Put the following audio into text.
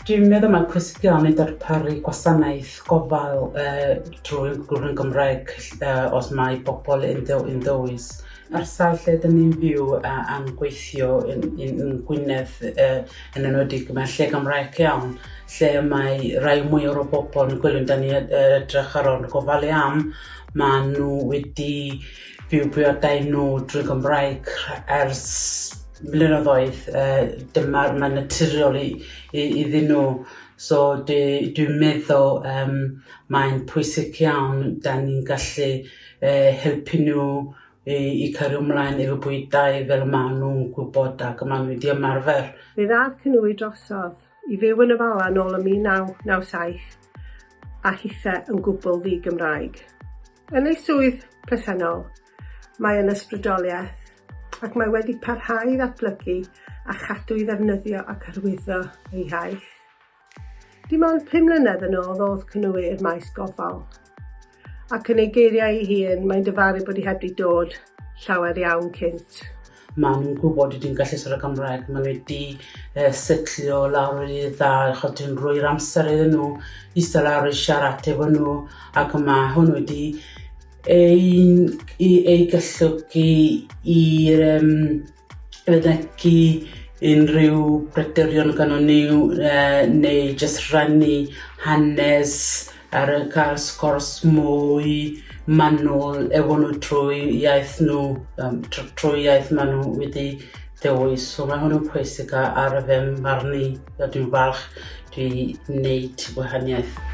Dwi'n meddwl mae'n pwysig iawn i darparu gwasanaeth gofal uh, drwy gyfrwng Gymraeg uh, os mae bobl yn, dew, yn dewis. Ar sawl lle dyn ni'n byw uh, a'n gweithio yn, yn, yn Gwynedd, uh, yn enwedig mae'n lle Gymraeg iawn, lle mae rai mwy o'r bobl yn gwylio, da ni edrych ar ôl gofalu am, maen nhw wedi byw briodau nhw drwy Gymraeg ers blynyddoedd yy dyma'r mae'n naturiol i i iddyn nhw so dwi dwi'n meddwl yym mae'n pwysig iawn 'dan ni'n gallu yy helpu nhw i i cario mlaen efo bywydau fel ma' nhw'n gwybod ac ma' nhw wedi ymarfer. Fe ddaeth Cynwy drosodd i fyw yn y Bala nôl ym 1997 a hithe yn gwbl ddi-Gymraeg. Yn ei swydd presennol, mae yn ysbrydoliaeth ac mae wedi parhau i ddatblygu a chadw i ddefnyddio ac hyrwyddo ei iaith. Dim ond 5 mlynedd yn ôl ddoth Cynwy i'r maes gofal, ac yn ei geiriau ei hun, mae'n dyfaru bod hi heb 'di dod llawer iawn cynt. Maen nhw'n gwybod dwi'n gallu siarad Cymraeg, maen nhw wedi uh, setlio lawr i dda, achos dwi'n rhoi'r amser iddyn nhw, eistedd lawr i siarad efo nhw, ac mae hwn wedi ei, ei galluogi i'r um, fynegi unrhyw bryderon gynnon ni uh, neu jyst rhannu hanes ar y cael sgwrs mwy manwl efo nhw trwy iaith nhw, um, trwy iaith maen nhw wedi dewis. So mae hwn yn pwysig ar fy marn i, a dwi'n falch dwi wneud gwahaniaeth.